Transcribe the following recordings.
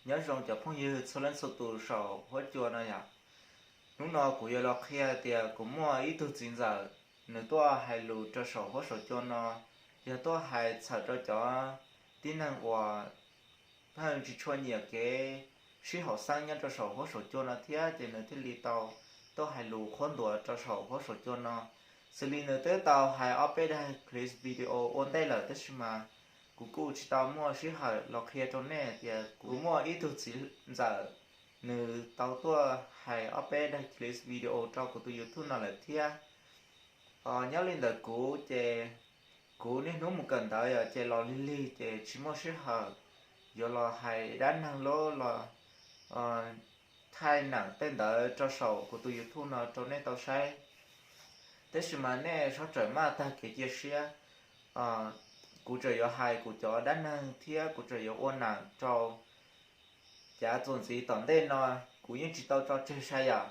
Nyob zoo cov phooj ywg txhua leej txhua tus saum huab cua no yom. Hnub no kuv yuav los qhia tias kuv muaj ib tug txiv ntxawm, nws tuaj hais lus rau saum huab saum cua no, yog tuaj hais txhawm rau cov tib neeg uas pheej tsis tshua nyiam kev sib haum xeeb nyob rau saum huab saum cua no thiab ces nws thiaj li tau tuaj hais lus qhuab ntuas rau saum huab saum cua no. Xws li nws twb tau hais ob peb daim clip video ua ntej lawm tab sis mas kuv kuj tsis tau muaj sij hawm los qhia rau nej tias kuv muaj ib tug txiv ntxawm, nws tau tuaj hais ob peb daim clip video rau kuv tus YouTube no lawm thiab. Nyob li ntawd kuv ces kuv niaj hnub mus kawm ntawv yom, ces los lig lig ces tsis muaj sij hawm yuav los hais dab neeg los los thaij neem tej ntawd rau saum kuv tus YouTube no rau nej tau saib. Tab sis mas nej sawv daws maj tag kev cia siab, kuv tseem yuav hais kuv cov dab neeg thiab kuv tseem yuav ua neem rau cav txuas ntxiv tom ntej no, kuv yeej tsis tau tso tseg sai yam.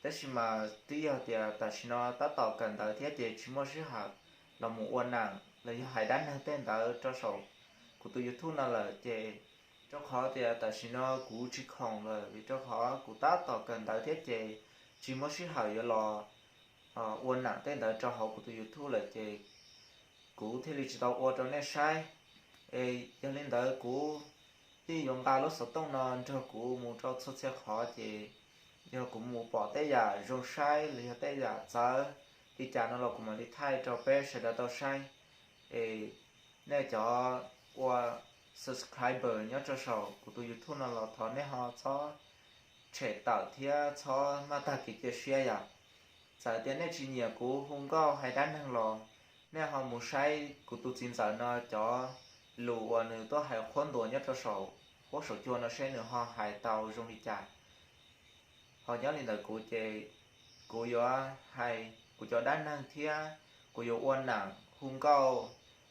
Tab sis mas twb yog tias tam sim no tab tom kawm ntawv thiab ces tsis muaj sij hawm los mus ua neem los yog hais dab neeg tej ntawd rau saum kuv tus YouTube no lawm ces, rau qhov tias tam sim no kuv tsis khoom lawm vim rau qhov kuv tab tom kawm ntawv thiab ces tsis muaj sij hawm yuav los ua neem tej ntawd rau hauv kuv tus YouTube lawm ces kuv thiaj li tsis tau ua rau nej saib. Es yog li ntawd kuv thiaj yuav nqa lub xov tooj no nrog kuv mus rau txhua txhia qhov ces yog kuv mus pom tej yam zoo saib los yog tej yam txawv li cas no los kuv mam li thaij rau peb sawv daws tau saib. Es nej cov ua subscriber nyob rau saum kuv tus YouTube no los thov nej ho txhob tshem tawm thiab txhob maj tag kev cia siab yom. Txawm tias nej tsis nyiam kuv hu nkauj hais dab neeg los nej ho mus saib kuv tus txiv ntxawm no cov lus uas nws tuaj hais qhuab ntuas nyob rau saum huab saum cua no seb nws ho hais tau zoo li cas. Ho nyob li ntawd kuv ces kuv yuav hais kuv cov dab neeg thiab kuv yuav ua neem hu nkauj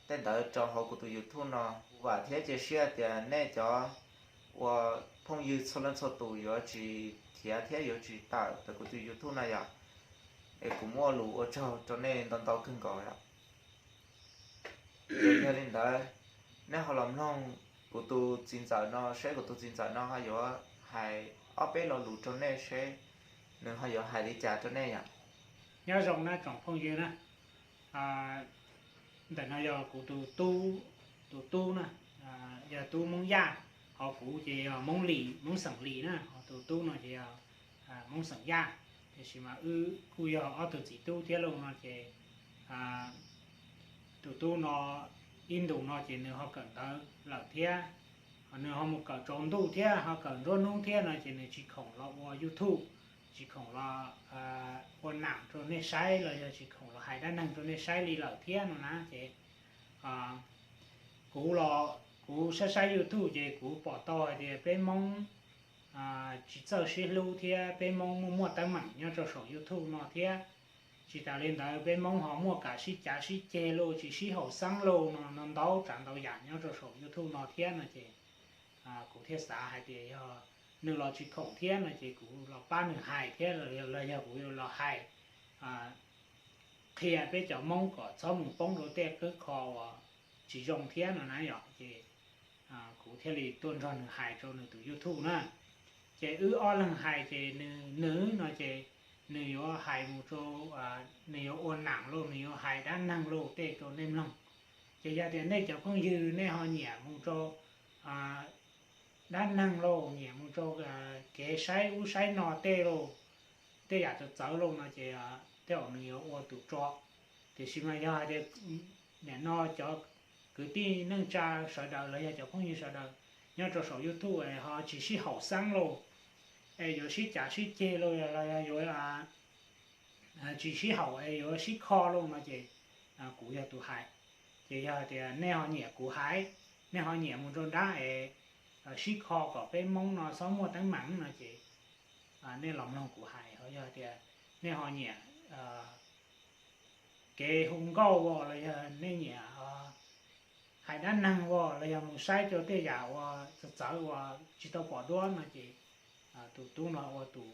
tej ntawd rau hauv kuv tus YouTube no. Kuv vam thiab cia siab tias nej cov ua phooj ywg txhua leej txhua tus yuav tsis khiav thiab yuav tsis tawm ntawm kuv tus YouTube no yom. Es kuv muaj lus ua tsaug rau nej ntau ntau kawg nkaus yom. Ces yog li ntawd, nej ho los mloog kuv tus txiv ntxawm no seb kuv tus txiv ntxawm no ho yuav hais ob peb lo lus rau nej seb nws ho yuav hais li cas rau nej yom. Nyob zoo na tsoom phooj ywg na, ntawm no yog kuv tus tub, tus tub na, yog tub Hmoob Yaj, ho kuv ces yog Hmoob Lis, Hmoob xeem Lis na, ho tus tub no ces yog Hmoob xeem Yaj. Tiam sis mas wb kuj yog ob tug txiv tub thiab lauj no ces tus tub no ib ntus no ces nws ho kawm ntawv lawm thiab, ho nws ho mus kawm tsaus ntuj thiab ho kawm nruab hnub thiab no ces nws tsis khoom los ua YouTube, tsis khoom los ua nam rau nej saib los yog tsis khoom los hais dab neeg rau nej saib li lawm thiab no na ces kuv los, kuv saib saib YouTube ces kuv pom tau hais tias peb Hmoob tsis txawj sib hlub thiab peb Hmoob muaj muaj teeb meem nyob rau saum YouTube no thiab. Tsis tas li ntawd peb Hmoob ho muaj kam sib cav sib ceg lauj, tsis sib haum xeeb lauj no, no ntau tsav ntau yam nyob rau saum YouTube no thiab no ces kuv thiaj xav hais tias yog nws los tsis khoom thiab no ces kuv los pab nws hais thiab los yog kuv los hais qhia peb cov Hmoob kom txhob mus poob rau tej qwb kho uas tsis zoo thiab no na yom. Ces kuv thiaj li tuaj nrog nws hais rau nws tus YouTube na. Ces wb ob leeg hais ces nws, nws no ces nws yuav hais mus rau, nws yuav ua nam lauj, nws yuav hais dab neeg lauj tej rau nej mloog. Ces yog tias nej cov phooj ywg nej ho nyiam mus rau dab neeg lauj, nyiam mus rau kev saib ub saib no tej lauj, tej yam txawv txawv lauj no ces tej zaum nws yuav ua tus tso. Tiam sis mas yog hais tias nim no cov kwv tij neej tsa sawv daws los yog cov phooj ywg sawv daws nyob rau saum YouTube es ho tsis sib haum xeeb lauj, es yuav sib cav sib ceg lauj los yog yuav tsis sib haum es yuav sib kho lauj no ces kuv yog tus hais. Ces yog hais tias nej ho nyiam kuv hais, nej ho nyiam mus rau nrab es sib kho kom peb Hmoob no txhob muaj teeb meem no ces nej los mloog kuv hais. Ho yog tias nej ho nyiam kev hu nkauj los yog nej nyiam hais dab neeg los yog mus saib rau tej yam uas txawv txawv uas tsis tau pom duab no ces tus tub no ua tus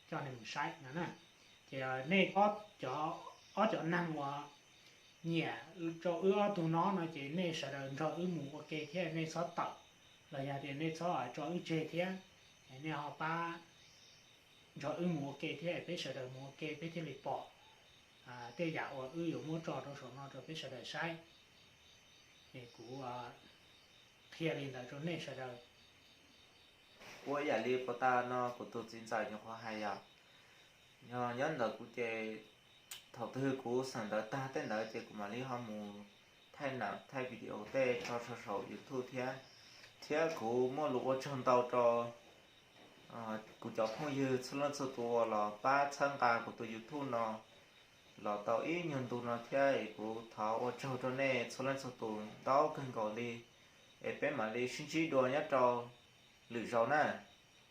coj nej mus saib no na. Ces nej ob cov neeg uas nyiam rau wb ob tug no no ces nej sawv daws nrog wb mus ua ke thiab, nej txhob tawm los yog tias nej txhob tso wb tseg thiab, nej ho pab nrog wb mus ua ke thiab, peb sawv daws mus ua ke peb thiaj li pom tej yam uas wb yuav muab tso rau saum no rau peb sawv daws saib. Es kuv qhia li ntawd rau nej sawv daws. Ua yam li puas tas no kuv tus txiv ntxawm nyuam qhuav hais yom, nyob ntawm kuv ces thaum twg kuv xeem ntawv tag tej ntawd ces kuv mam li ho mus thaij nam thaij video tej tso rau saum YouTube thiab. Thiab kuv muaj lus ua tsaug ntau rau kuv cov phooj ywg txhua leej txhua tus uas los pab txhawb nqa kuv tus YouTube no los tau ib nyuag ntu no thiab, es kuv thov ua tsaug rau nej txhua leej txhua tus ntau kawg nkaus li. Es peb mam li sib ntsib dua nyob rau lwm zaus na.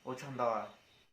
Ua tsaug ntau.